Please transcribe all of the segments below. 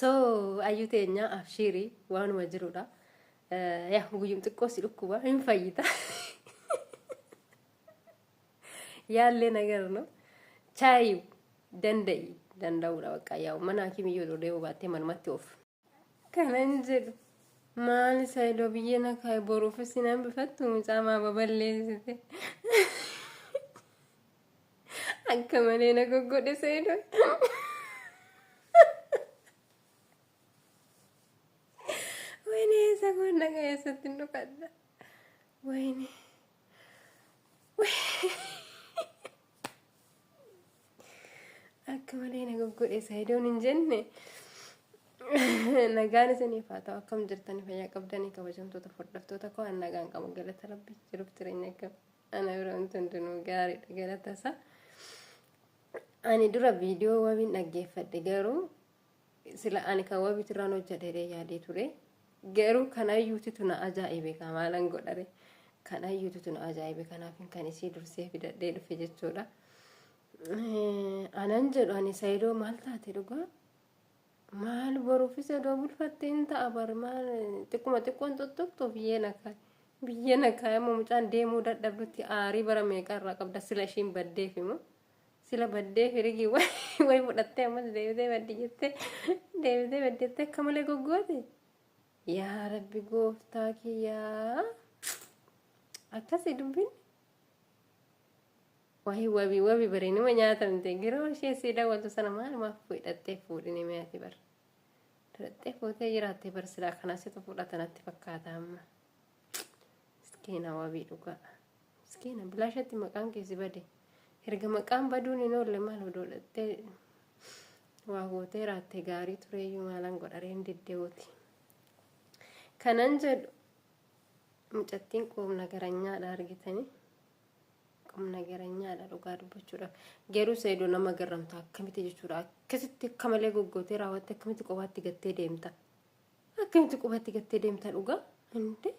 So ayyuu teenya abshiirii waanuma jirudha. Yaa guyyum xiqqoo si dhukkuba hin fayyita. Yaallee nagar no. Chaayi danda'i danda'uudha bakka yaa'u mana hakimiyyuu odoo deemuu baattee manumatti of. Kanan jedhu maali saayidoo biyyee na kaa'e boruufis hin hambifattu mucaa maa baballeessite. Akka malee na goggodhe saayidoo. Wayne eessa koon dhaqa eessatti hin dhokadha. Wayne. Akka malee na goggodhe saayidoon hin jenne. Nagaan isiniif haa ta'u akkam jirtani fayyaa qabdanii kabajamtoota hordoftoota koo an nagaan qabu galata rabbi jiruuf jireenya akkam ana bira wanti hundinuu gaariidha galata isaa. Ani dura viidiyoo wabiin dhaggeeffadhe garuu sila ani kan wabiitirraan hojjedhe jedhee yaadee ture. Garuu kan ayyuutitu na ajaa'ibe kaa maalan godhare. Kan ayyuutitu na ajaa'ibe kanaaf kan isii dursee fidadhee dhufe jechuudha. Anan jedhu ani sayidoo maal taate dhugaa? Maal boruufis odoo bulfatte hin ta'a bar maal xiqquma xiqqoon tuttuqxu biyyee na kaa'e. Biyyee na kaa'e immoo mucaan deemuu dadhabdutti aarii bara meeqa irraa qabda sila ishiin baddeef immoo. Sila baddee firigii wayi fudhattee ammas deebitee baddi jettee deebitee baddi jettee akka malee goggoote. Yaa Rabbi gooftaa kiyyaa akkasii dubbiin. Wayi wabi wabi bareenuma nyaatamte giroo ishee sii dawwaltu sana maalumaaf hidhattee fuudhini mee ati bar. Hidhattee fuutee jiraatte bar silaa kana situ fudhata natti fakkaata amma. Miskiina wabii dhugaa. Miskiina bilaashatti maqaan kee si bade. Erga maqaan baduun hin oolle maal odoo hidhattee waa gootee raatte gaarii tureeyyuu maalan godhareen diddeewoti. Kanan jedhu mucattiin quubna garanyaadha argitanii. Qumnagaranyaadha dhugaa dubbachuudhaaf. Garuu Saidoo nama garramta akkamitti jechuudha. Akkasitti akka malee goggootee raawwatte akkamitti qobaatti gattee deemta. Akkamitti qobaatti gattee deemta dhugaa. Inde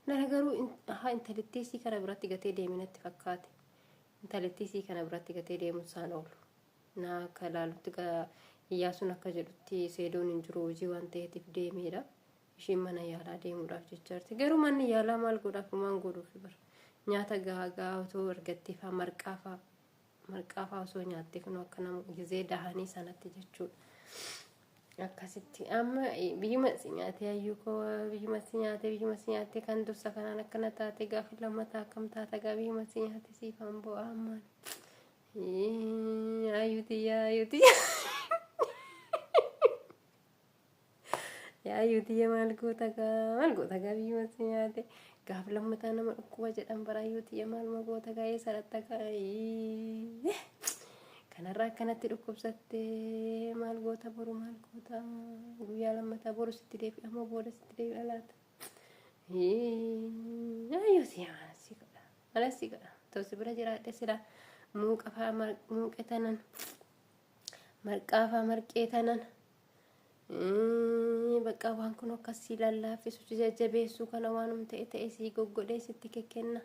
nana garuu haa intalittii isii kana biratti gatee deeme natti fakkaate. Intalittii isii kana biratti gatee deemuun isaan oolu. Na akka ilaalutti Iyyaasuun akka jedhutti Saidoon hin jiru hojii waan ta'eetiif deemeedha. Ishiin mana yaalaa deemuudhaaf jechaa jirti. Garuu manni yaalaa maal godhaaf homaan godhuufi bara. Nyaata gahaa gahaa otoo argattee faa marqaa faa marqaa faa osoo nyaattee kunoo akka nama gizee dahanii sanatti jechuudha. Akkasitti amma biyyuma si nyaatee hayyuu koo biyyuma si nyaatee biyyuma si nyaatee kan dursa kanaan akkana taate gaafa lammataa akkam taata gaa biyyuma si nyaatee siifaan bo'aa ammaan. Hayyuu tiyyaa hayyuu tiyyaa. Yaa ayyuu tiyya maal goota gaa maal goota gaa biyyuma si nyaate gaaf lammataa nama dhukkuba jedhan bara ayyuu tiyya maaluma goota gaa eessa dhatta gaa kanarraa akkanatti dhukkubsatte maal goota boru maal goota guyyaa lammataa boru sitti deebi'a moo booda sitti deebi'a laata ayyuu tiyya maal si godha maal si godha too si bira jiraadhe sila muuqa faa muuqe tanan marqaa faa marqee tanan Bakka waan kun akkas si lallaaffisu si jajjabeessu kana waanum ta'e ta'e sii goggodhee sitti kekkenna.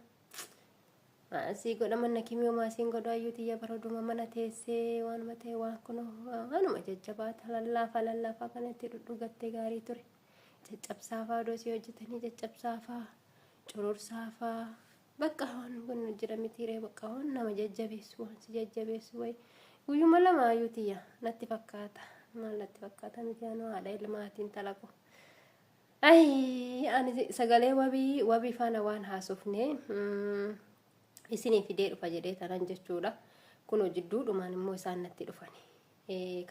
Sii godha manna kimiyoo maasiin godhu ayyuu tiyya barooduma mana teessee waanuma ta'e waan kun waanuma jajjabaata lallaafaa lallaafaa kana itti dhudhugattee gaarii ture. Caccabsaafaa odoo sii hojjetanii caccabsaafaa cororsaafaa Bakka waan kun jira mitiiree bakka waan nama jajjabeessu waan si jajjabeessu wayi guyyuma lama ayyuu tiyya natti fakkaata maal natti fakkaata miti anoo haadha ilmaatiin talaqu. Ayi ani sagalee wabii wabii faana waan haasofne isinii fidee dhufa jedhee tanan jechuudha. Kunoo jidduudhumaan immoo isaan natti dhufani.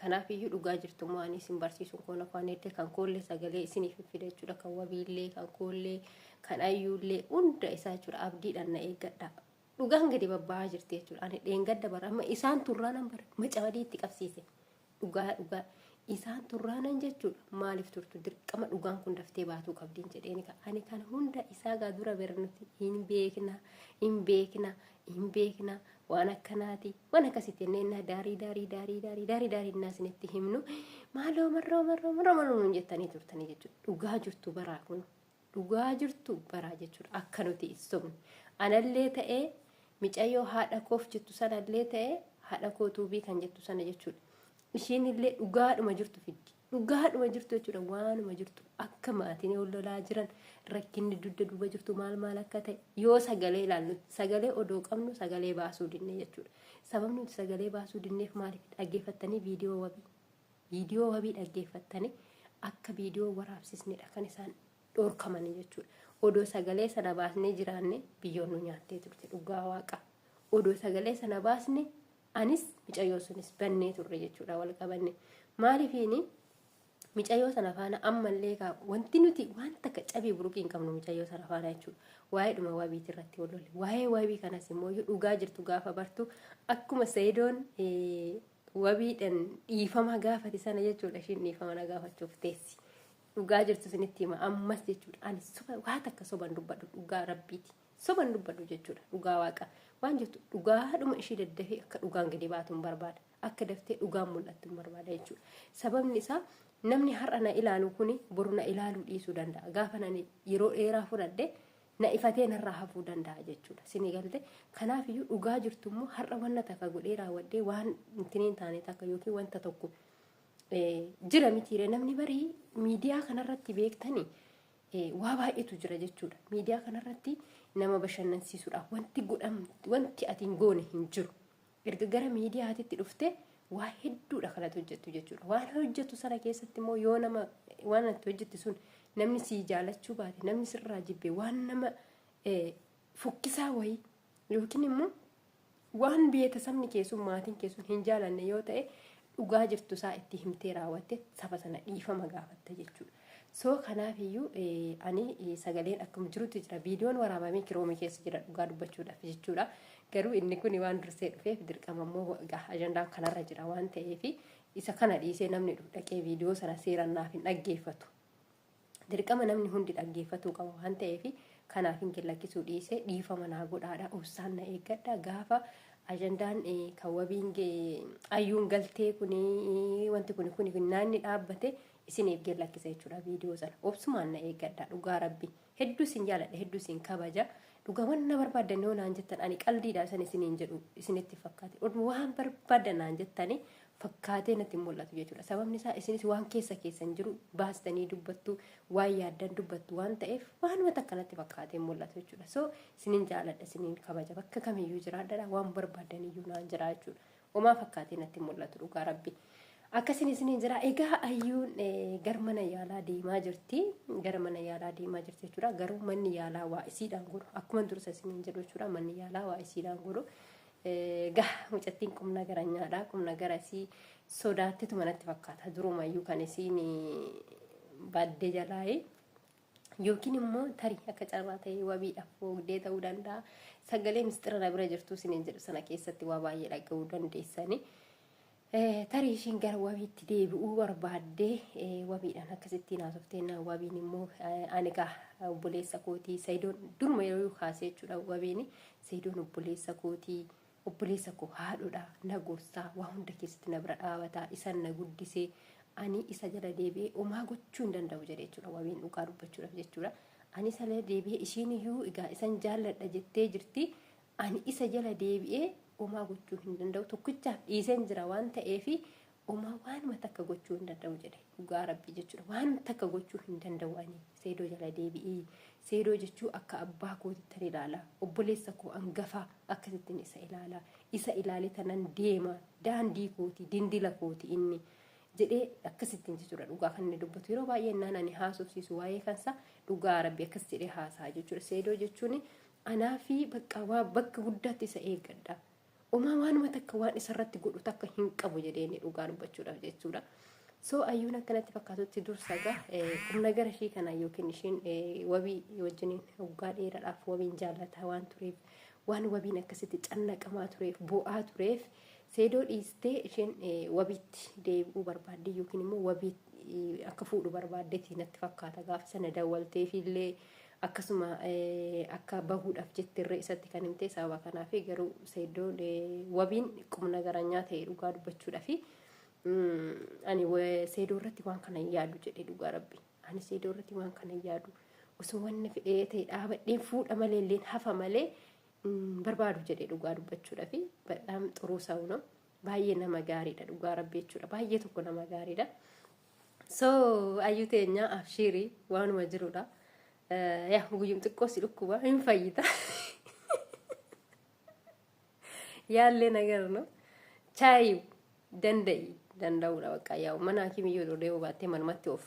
Kanaaf iyyuu dhugaa jirtu immoo ani isin barsiisuun koon afaan heddee kan koollee sagalee isiniif hin fida jechuudha. Kan wabiillee, kan koollee, kan ayyuullee hunda isaa jechuudha. Abdiidhaan na eeggadha. Dhugaan gadi babba'aa jirti jechuudha. Ani dheengadda bara amma isaan turraanan bara macamadii itti qabsiise. Dhugaa dhugaa isaan turraanan jechuudha. Maaliif turtu dirqama dhugaan kun daftee baatuu qabdiin jedheeni ka. Ani kan hunda isaa gaa dura bira nuti hin beekna hin beekna hin beekna waan akkanaati waan akkasitti jennee innaa daarii daarii daarii daarii daarii daarii innaa isinitti himnu maaloo marroo marroo marroo marroo nuun jettanii turtanii jechuudha dhugaa jirtu baraa kun dhugaa jirtu baraa jechuudha akka nuti hin sobne anallee ta'ee micayyoo haadha koof jettu sanallee ta'ee haadha koo tuubii kan jettu sana jechuudha ishiin illee dhugaadhuma jirtu fiddi. Dhugaadhuma jirtu jechuudha. Waanuma jirtu akka maatiin wal lolaa jiran, rakkinni dugda duuba jirtu maal maal akka ta'e yoo sagalee ilaallu, sagalee odoo qabnu sagalee baasuu dinne jechuudha. Sababni nuti sagalee baasuu dinneef maaliif? Dhaggeeffattanii viidiyoo wabii, viidiyoo wabii dhaggeeffattanii akka viidiyoo waraabsisnedha kan isaan dhorkamanii jechuudha. Odoo sagalee sana baasnee jiraanne biyyoon nu nyaattee turte, dhugaa waaqa. Odoo sagalee sana baasne anis micayyoo sunis bannee turre jechuudha, wal qabanne. Maaliifiini micayyoo sana faana ammallee kaa wanti nuti waan takka cabii buruqii hin qabnu micayyoo sana faana jechuudha. Waa'ee dhuma wabiiti irratti wal lolle. Waa'ee wabii kanas immoo dhugaa jirtu gaafa bartu, akkuma Sayidoon wabiidhaan dhiifama gaafate sana jechuudha, ishiin dhiifama na gaafachuuf teessi. Dhugaa jirtu isinitti hima ammas jechuudha. Ani soba waa takka soban dubbadhu, dhugaa rabbiiti. Soban dubbadhu jechuudha, dhugaa waaqa. Waan jirtu dhugaadhuma ishii daddafee akka dhugaan gadi baatu hin barbaada. Akka daftee dhugaan mul'attu hin barbaada jechuudha. Sababni isaa namni har'a na ilaalu kuni boru na ilaaluu dhiisuu danda'a. Gaafa nani yeroo dheeraa fudhadhe na ifatee narraa hafuu danda'a jechuudha. Sini galte? Kanaafiyyuu dhugaa jirtu immoo har'a wanna takka godhee raawwadhee waan intiniin taane takka yookiin wanta tokko jira mitiire, namni barii miidiyaa kanarratti beektanii waa baay'eetu jira jechuudha. Miidiyaa kanarratti nama bashannansiisuudhaaf wanti godhamu, wanti ati hin goone hin jiru. Erga gara miidiyaatitti dhufte waa hedduudha kanatti hojjettu jechuudha. Waan hojjettu sana keessatti immoo yoo nama waan ati hojjette sun namni sii jaalachuu baate, namni sirraa jibbe, waan nama fokkisaa wayii yookiin immoo waan beetasabni keessun maatiin keessun hin jaalanne yoo ta'e, dhugaa jirtu isaa itti himtee raawwatte saba sana dhiifama gaafatta jechuudha. So kanaafiyyuu ani sagaleen akkuma jirutti jira. Viidiyoon waraabamee kiroomii keessa jira dhugaa dubbachuudhaaf jechuudha. Garuu inni kun waan dursee dhufeef dirqama immoo ajandaan kanarra jira waan ta'eef, isa kana dhiisee namni dhaqee viidiyoo sana seeraan naaf hin dhaggeeffatu. Dirqama namni hundi dhaggeeffatuu qaba waan ta'eef, kanaaf hin lakkisuu dhiisee, dhiifama naa godhaadha. Obsaan na eeggadha. Gaafa ajandaan kan wabiin ayyuun galtee kuni wanti kuni kuni naanni dhaabbate isiniif gad lakkisa jechuudha viidiyoo sana. Obsumaan na eeggadha, dhugaa rabbi. Hedduu isin jaaladha, hedduu isin kabaja. Dhugaa wanna barbaaddan yoo naan jettan, ani qaldiidha isan isiniin jedhu isinitti fakkaate. Waan barbaaddan naan jettani fakkaatee natti mul'atu jechuudha. Sababni isaa isinis waan keessa keessan jiru baastanii dubbattu, waan yaaddan dubbattu waan ta'eef, waanuma takka natti fakkaatee mul'atu jechuudha. So isinin jaaladha, isiniin kabaja. Bakka kamiyyuu jiraadha, waan barbaaddan iyyuu naan jira jechuudha. Homaa fakkaatee natti mul'atu, dhugaa rabbi. Akkasin isiniin jira. Egaa ayyuun gara mana yaalaa deemaa jirti. Gara mana yaalaa deemaa jirti jechuudha. Garuu manni yaalaa waa isiidhaan godhu. Akkuma dursa isiniin jedhu jechuudha. Manni yaalaa waa isiidhaan godhu. Gaa mucattiin qubna gara nyaadha. Qubna gara isii sodaattitu manatti fakkaata. Durumayyuu kan isiin baddee jalaa'ee. Yookiin immoo tarii akka carraa ta'ee wabiidhaaf foogdee ta'uu danda'a. Sagalee mistira na bira jirtu isiniin jedhu sana keessatti waa baay'ee dhaga'uu dandeessanii. Tarii ishiin gara wabiitti deebi'uu barbaaddee wabiidhaan akkasittiin haasoftee, wabiin immoo ani gaa obboleessa kootii Sayidoon duruma yeroo kaasee jechuudha, wabiin Sayidoon obboleessa kootii, obboleessa koo haadhodha, na gorsaa, waa hunda keessatti na bira dhaabataa, isan na guddisee, ani isa jala deebi'ee homaa gochuu hin danda'u jedhe jechuudha wabiin, dhugaa dubbachuudhaaf jechuudha. Ani isa jala deebi'ee, ishiin iyyuu egaa isan jaalladha jettee jirti, ani isa jala deebi'ee homaa gochuu hin danda'u, tokkichaaf dhiiseen jira waan ta'eef homaa waanuma takka gochuu hin danda'u jedhe, dhugaa rabbii jechuudha. Waan takka gochuu hin danda'u ani Seedoo jala deebi'ee. Seedoo jechuu akka abbaa kootitti ilaala, obboleessa koo angafaa akkasittiin isa ilaala, isa ilaalee tanan deema, daandii kooti, dindila kooti inni jedhee akkasittiin jechuudha. Dhugaa kan inni dubbatu yeroo baay'ee naan ani haasofsiisu waa'ee kansa, dhugaa rabbi akkas jedhee haasa'a jechuudha. Seedoo jechuun anaa fi bakka waa bakka guddaatti isa eeggadha. Homaa waanuma takka waan isarratti godhu takka hin qabu jedhee inni, dhugaa dubbachuudhaaf jechuudha. So ayyuun akkanatti fakkaatutti dursa gaa humna gara ishii kana yookiin ishiin wabii wajjiniin waggaa dheeraadhaaf wabiin jaallataa waan tureef, waan wabiin akkasitti cannaqamaa tureef, bo'aa tureef, Seedoo dhiistee isheen wabiitti deebi'uu barbaadde yookiin immoo wabii akka fuudhu barbaaddeeti natti fakkaata. Gaafa sana dawwalteefillee akkasuma akka bahuudhaaf jettirree isatti kan himte sababa kanaaf. Garuu Seedoon wabiin qubna garanyaa ta'e, dhugaa dubbachuudhaaf, ani Seedoo irratti waan kana hin yaadu jedhe. Dhugaa rabbi, ani Seedoo irratti waan kana hin yaadu, osoo wanni fedhee ta'e dhaabadheen fuudha malee illee hafa malee barbaadu jedhe, dhugaa dubbachuudhaaf. Badhaam xuruu sa'u no, baay'ee nama gaariidha, dhugaa rabbi jechuudha, baay'ee tokko nama gaariidha. So ayyuu teenya abshiirii waanuma jirudha. Yaa guyyum xiqqoo si dhukkuba hin fayyita. Yaallee nagar no. Chaayi danda'i danda'uudha bakka yaa'u mana hakimiyyuu odoo deemuu baattee manumatti of